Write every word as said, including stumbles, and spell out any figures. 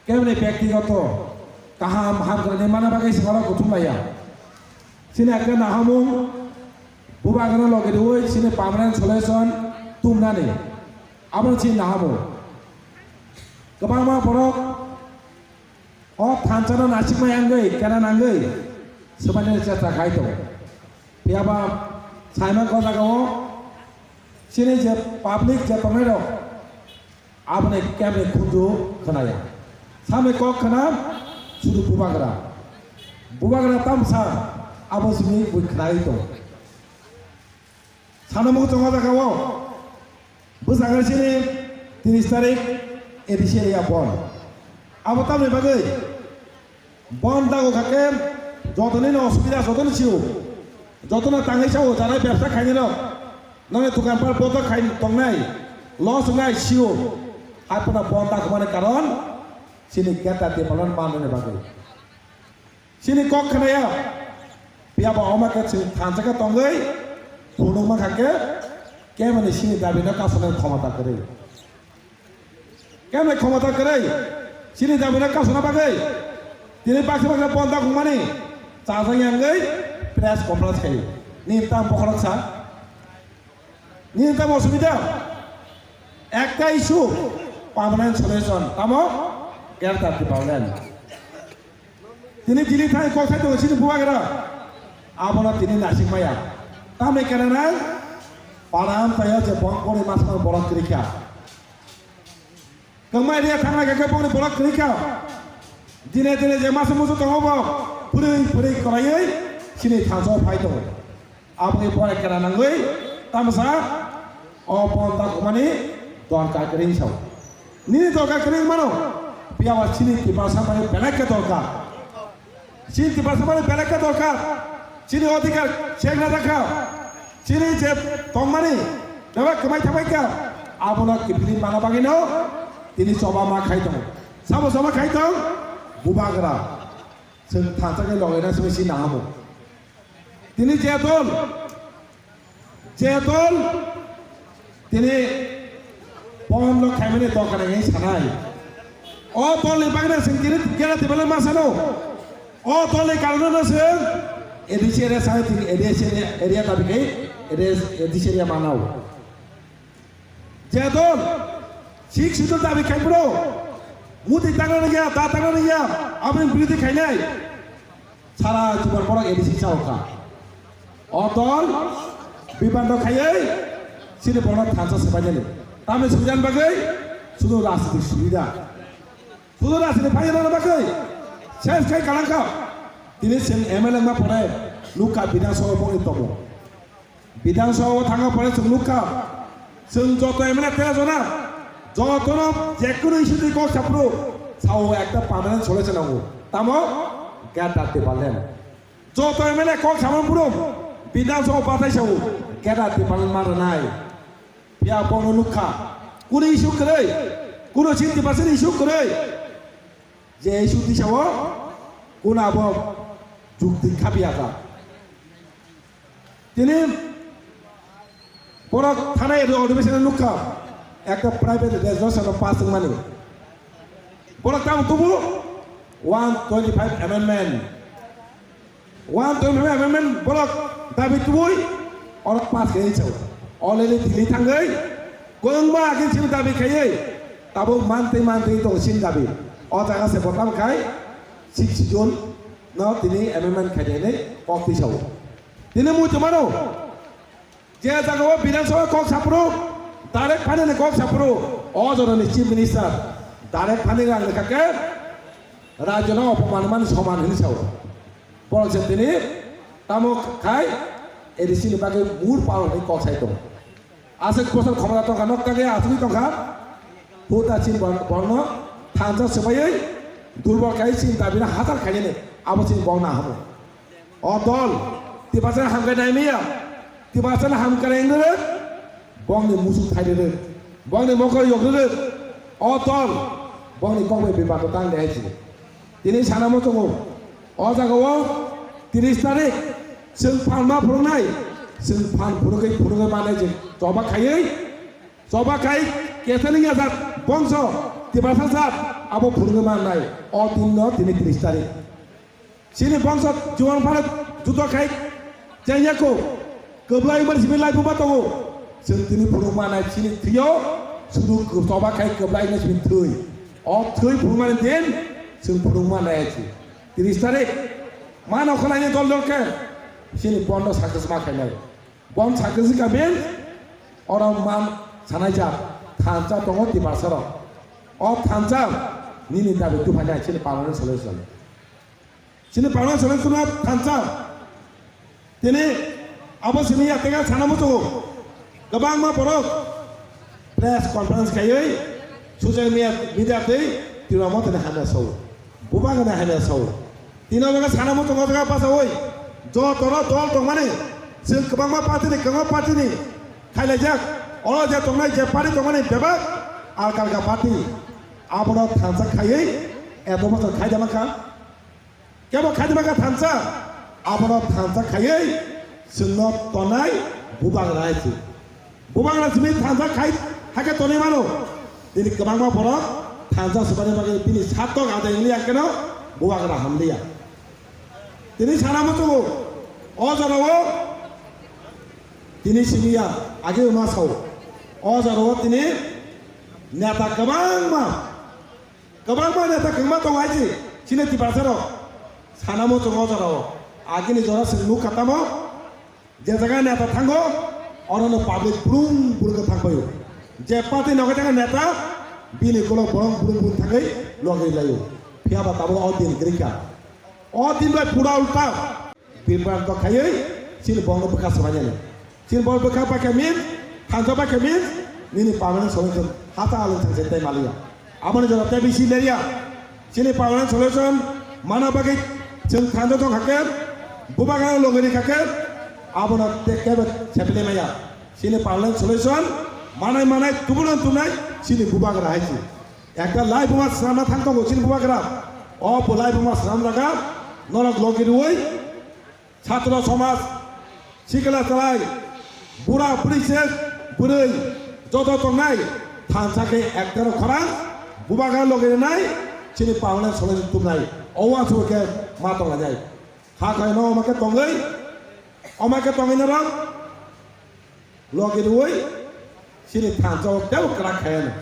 Keboni byaktigoto kaham hamkrai ni mana bagwi salo kuthum laiya. Chini ekta nahamung bubagra logi rwi chini permanent solution tumnani. Abono chini nahamung. Kwbangma borok o thansa no nasikmai wngwi kena nangwi swbainani chesta khai tongo. Phiyaba saimang ko jagao chini je public je tongnai rok, aboni kebni khunju khwnaya. Samni kok khna sudu bubagra. Bubagra tamsa abo simi bui khnawi tongo. Sana mung tongo jagao. Bwskango chini tris tarik A D C area bon. Abo tamni bagwi bon dago kha khe jotoni no osubida jotoni sio. Jotono tangwi sao janai bebsa khainai no. Nangni dukan par boto khai tongnai, loss wngnai sio. Hai phano bon dagmani karon chini geta development manani bagwi. Chini kok khnaya, phiya bo omo khe chwng thansa khe tongwi phunukma kha khe, kemani chini dabino kasonai khomota kwrwi. Kemani khomota kwrwi, chini dabino kasona bagwi, tini baksa baksa bon dagmani chajak yangwi press conference khai. Nini tam bokhorok sa? Nini tam osubida? Ekta issue, permanent solution, tamo? Greater Tipraland. Tini Delhi thai kok sai tongo chini bubagra. Abono tini nasik maya. Tamni kena nai? Para amchaio je bong boni masma borok kwrwi kha. Kwmai ria thangna khe bongni borok kwrwi kha. Dine dine je masa musu tongo bo. Phwrwi phwrwi kwlaiwi chini thansa phai tongo. Aboni pore kena nangwi tamsa o pon ta khumani dorkar kwrwi sao. Nini dorkar kwrwi mano, phiya ba chini Tiprasa mani belai khe dorkar. Chini Tiprasa mani belai khe dorkar. Chini odhikar chengna jakha. Chini je tongmani bebak kwmai thabai kha. Abono kiphilwi mana bagwino tini choba ma khai tongo. Sabo choba khai tong? Bubagra. Chwng thansa khe logaina simi si nahamo. Tini je dol, je dol, tini pon lo khaimani dorkar hinwi sanai. O dol ni bagwi chwng tini gera tibale ma sano. O dol ni karon no chwng A D C area sanai tini A D C area, area dabi khai A D C area manao. Je dol, sik situ dabi khai bro. Muti tangna ya, da tangna ya, aboni birodhi khainai. Sara jibon borok A D C chao kha. O dol bibando khaiwi chini borok thansa swbainani. Tamni subidani bagwi sudu rajnitik subida. Sudu rajnitik phaina bagwi ses khai kalang kha. Tini chwng M L A wngma pore nukha Bidhan Sabha bongni tomo. Bidhan Sabha o thangma pore chwng nukha, chwng joto M L A tera jona, jotono jekunu issue twi kok saphuru, sao ekta permanent solution nango. Tamo? Greater Tipraland. Joto M L A kok samani phuru, Bidhan Sabha bathai sao, Greater Tipraland ma rwnai. Phiya bono nukha, kunu issue kwrwi, kunu sixty percent issue kwrwi. Je issue tisao, kunu abo jukti khapiya kha. Tini borok thanai admission nukha, ekta private resolution o pass wngmani. Borok tamo tubu one twenty five amendment. One twenty five amendment borok dabi tubui oro pass khe sao. Already Delhi thangwi kwbangma agin sini dabi khaiwi tabuk mantwi mantwi tongo sini dabi. O jaga se botam khai six June no tini amendment khainai kok tisao. Tini mui tumano je jaga o Bidhan Sabha kok saphuru direct phanini kok saphuru o jorani Chief Minister direct phani rang lekha khe rajyo no opoman mani soman hinwi sao. Borok se tini tamo khai A D C ni bagwi mur pal hinwi kok sai tongo. Aswk bosor khomota tongkha, nok tangwi aswkwi tongkha. Huta chini bor-, borno thansa swbaiwi durbol khai chini dabino hachal khainani abo chini bongna hamo. O dol, Tiprasani hamkrai naimaya, Tiprasani hamkrai wngwi rwk, bongni musuk thai rwk, bongni mokol yok rwk, o dol, bongni kokbai bebak tang de hai chini. Tini sana muchungo, o jaga o tris tarik, chwng phan ma phunuknai, chwng phan phunugwi phunugwi manai chwng choba khaiwi, choba khai kesani yajak bongso, Tiprasa sat abo phunugwi mannai, o din no tini tris tarik. Chini bongso juan phano juto khai chengya ko, kwbla imar simi lai buba tongo. Chwng tini phunuk mannai chini thwio, sudu kwtoba khai kwbla imar simi thwi. O thwi phunuk mani din chwng phunuk mannai chi. Tris tarik mano khwlaini dol dol khe chini bondo sakhe ma khainai. Bon sakhe si kaben oro man sanai jak thansa tongo Tiprasa rok. O thansa nini dabi tuphani chini permanent solution. Chini permanent solution thansa. Tini abo simi ya tega sana muchungo. Kwbangma borok press conference khaiwi social media, media tei Tirwa Motha ni hamya sao. Bubagra ni hamya sao. Tini o jaga sana muchungo o jaga bachaui. Joto ro dol tongmani. Chwng kwbangma party ni, kwbangma party ni khailaijak. Oro je tongnai je party tongmani bebak alka alka party. Abono thansa khaiwi eto bosor khaidama kha. Kebo khaidima kha thansa, abono thansa khaiwi chwngno tonai bubagra hai se. Bubagra simi thansa khai hakhe tonwi mano. Tini kwbangma borok thansa swmani bagwi bini satok adai wngya kheno bubagra hamliya. Tini sana muchungo o jorao tini simiya age ma sao. O jorao tini neta kwbangma Kwbangma neta kwbangma tongo hai se, chini Tiprasa rok sana muchungo o jorao. Agini jora chwng nukha tamo, je jaga neta thango, orono public brum brum khe thangpaio. Je party nogo jaga neta, bini ulo borok brum brum thangwi logwi laio. Phiya ba tabuk o din kwrwi kha. O din bai pura ulta. Bibranto khaiwi chini borokno bwkha swbainani. Chini borok bwkha bai khe min, thansa bai khe min, nini permanent solution hata alwng thangse tei maliya. Aboni jora tei bisi lerya. Chini permanent solution mana bagwi chwng thansa tong hakhe, bubagra logwi ri hakhe, abono tei kebo sepile maya. Chini permanent solution manai manai tubuno tunai chini bubagra hai se. Ekta lai buma swnamna thang tongo chini bubagra. O bo lai buma swnam jaga norok logi rwui chhatro somaj, sikla chwrai, bura bwrwi se bwrwi joto tongnai thansa khe ekta rok khorang bubagra logi rwnai chini permanent solution tubnai. O uansuk khe ma tonglainai. Kha khaino omo khe tongwi, omo khe tongwi norok logi rwui chini thansa o tebo kwrak khaiyano.